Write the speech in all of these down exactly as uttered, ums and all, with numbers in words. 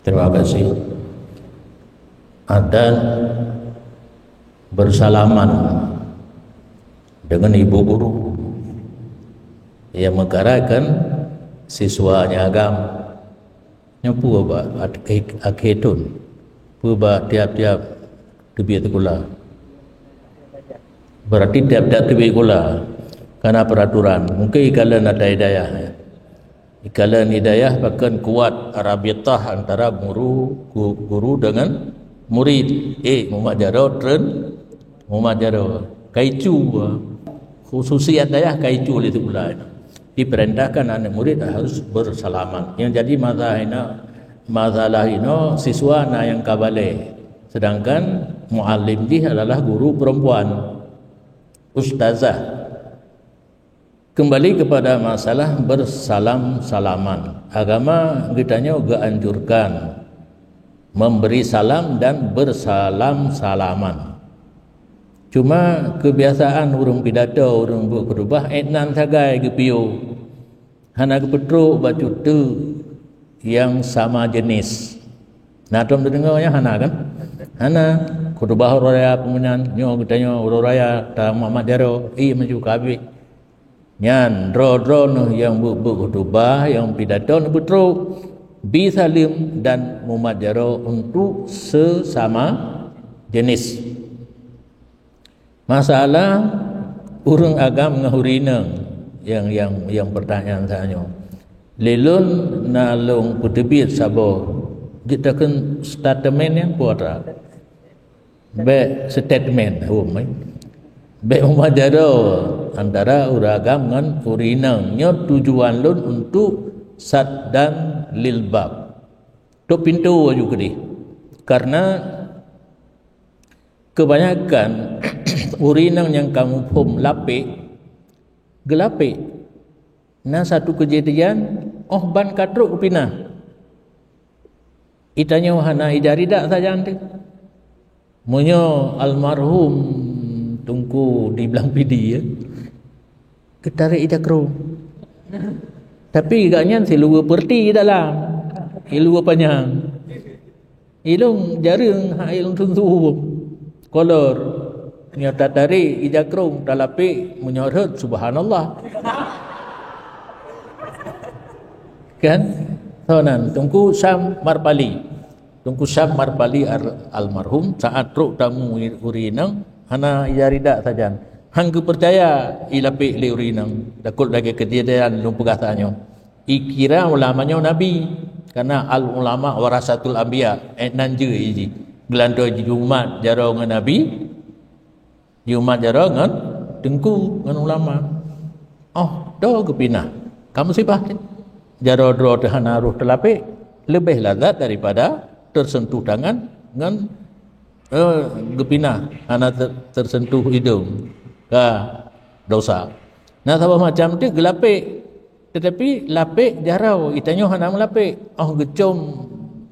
Terima kasih. Adat bersalaman dengan ibu guru yang menggerakkan siswanya agam. Nyoe peue bak akhé thon? Peue bak tiap-tiap teubiet sikula? Berarti tiap-tiap teubiet sikula ka na peraturan. Mungkin ikalon ata hidayah. Ikalon hidayah pakon kuat rabitah antara guru, gu-, guru dengan murid. Eh, mumat jaroe treun, mumat jaroe. Kaicu, khususiat dayah kaicu lé sikula. Diperintahkan aneuk murid harus bersalaman. Yang jadi masalah inoe, masalah inoe siswa na nyang ka balé. Sedangkan muallim jih adalah guru perempuan, ustazah. Kembali kepada masalah bersalam-salaman. Agama geutanyoe geuanjurkan memberi salam dan bersalam-salaman. Cuma kebiasaan ureuëng pidato, ureuëng buet khutubah, eh, nan sagai geupiôh. Hana geupeutrok bacut teuk nyang sama jenis. Na tom teudeungoe nyan hana kan? Hana. Khutubah uroe raya peunyan, nyoe geutanyoe uroe raya ta mumat jaroe, ie maju ka habéh. Nyan droe-droe neuh nyang buet-buet khutubah, nyang pidato neupeutrok, bi saleuem dan mumat jaroe untuk sesama jenis. Masalah ureuëng agam ngon ureuëng inong nyang, nyang, nyang pertanyaan tanyoe. Lé lôn na lôn peuteubiet saboh jeuet takheun statement nyang peue atra. Bék statement hom, eh. Bék mumat jaroe antara ureuëng agam ngon ureuëng inong. Nyoe tujuan lôn untuk saddan lil bab. Tôp pintoe aju keudeh. Karena kebanyakan ureuëng inong nyang ka muphom lapék, geulapék. Na satu keujadian, óh ban ka trok geupinah. Itanyoe hana ija ridak sajan teuh. Meunyoe almarhum Teungku di Blang Pidie, ya, geutarek ija krong. Tapi gobnyan siluweue peureuti dalam, siluweue panyang. Ilong jareueng hai ilong sunsuem. Kolor. Nyoe tatarek ija krong talapék meunyoe rhot, subhanallah. Kan? Soe nan? Teungku Syam Marpali. Teungku Syam Marpali ar-, almarhum saat trok tamu ureuëng inong hana ija ridak sajan. Han geupeucaya ilapék lé ureuëng inong. Takot lagée keujadian lôn peugah tanyoe. Ikira ulama nyoe nabi, karena al ulama warasatul anbiya, eh, nan jeuet jih. Geulantoe jiumat jaroe ngon nabi, jiumat jaroe ngon teungku, ngon ulama. Oh, do geupinah. Ka musibah tu. Jaroe droe teuh hana roh teulapék, leubeh lazat daripada tersentuh tangan ngon, eh, geupinah hana ter-, tersentuh idong. Ka dosa. Na saboh macam tu geulapék. Tetapi lapék jaroe, itanyoe hana meulapék. Oh geucom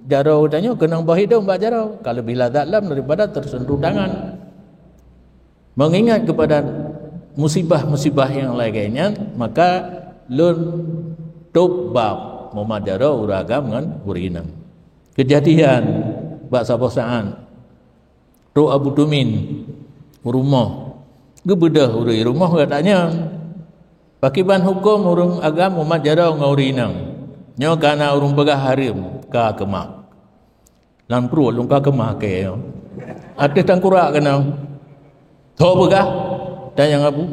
jaroe tanyoe keunong boh idong bak jaroe, ka leubeh lazat lom daripada tersentuh tangan. Mengingat kepada musibah-musibah yang lagée nyan, maka lôn tôp bab mumat jaroe ureuëng agam ngon ureuëng inong. Keujadian bak saboh saát, trok Abu Tumin u rumoh, geubeudôh ureuëng rumoh gata nyan. Pakriban huköm ureuëng agam mumat jaroe ngon ureuëng inong? Nyoe ka na ureuëng peugah hareuem, ka keumah. Lam pruet lôn ka keumah kée nyoe. Ateueh tangkurak keunong. Tho peugah, tanyong Abu.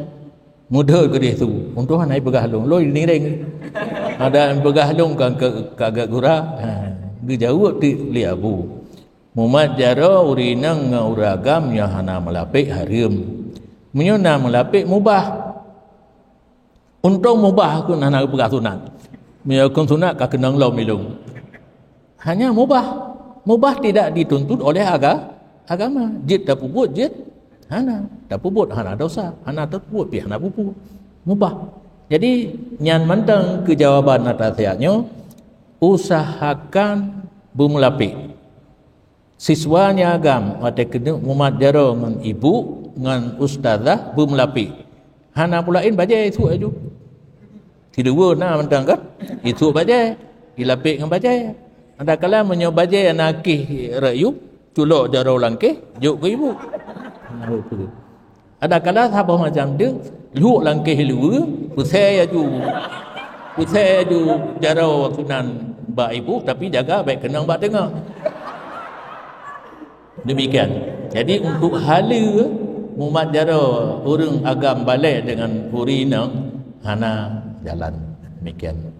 Mudhôt keudeh su. Untông hana jipeugah lôn, lôn ngiréng. Ada nyang peugah lôn ka, ka, ka gura. Ha, geujaweueb teuk lé Abu. Mumat jaroe ureuëng inong ngon ureuëng agam nyang hana meulapék hareuem. Meunyoe na meulapék mubah. Untông mubah kheun hana geupeugah sunat. Meunyoe kheun sunat ka keunong lom ilong. Hanya mubah. Mubah tidak dituntut oleh aga-, agama. Jeuet tapeubuet, jeuet hana. Tapeubuet hana dosa, hana tapeubuet pih hana peue-peue. Mubah. Jadi, nyan mantong keujawaban atas ayat nyoe, usahakan beumeulapék. Siswa nyang agam watée keuneuk mumat jaroe ngon ibu ngon ustazah beumeulapék. Hana peue laén bajée isuek aju. Sidua na mantong kan? Isuek bajée, ilapék ngon bajée. Adakala meunyoe bajée na kéh rot yub, culok jaroe lam kéh, jok keu ibu. Adakala saboh macam tu, luek lam kéh luweue, peusée laju. Peusée laju jaroe keunan bak ibu, tapi jaga bék keunong bak teungoh. Demikian. Jadi, untuk haleue mumat jaroe ureuëng agam balek dengan ureuëng inong, hana jalan. Demikian.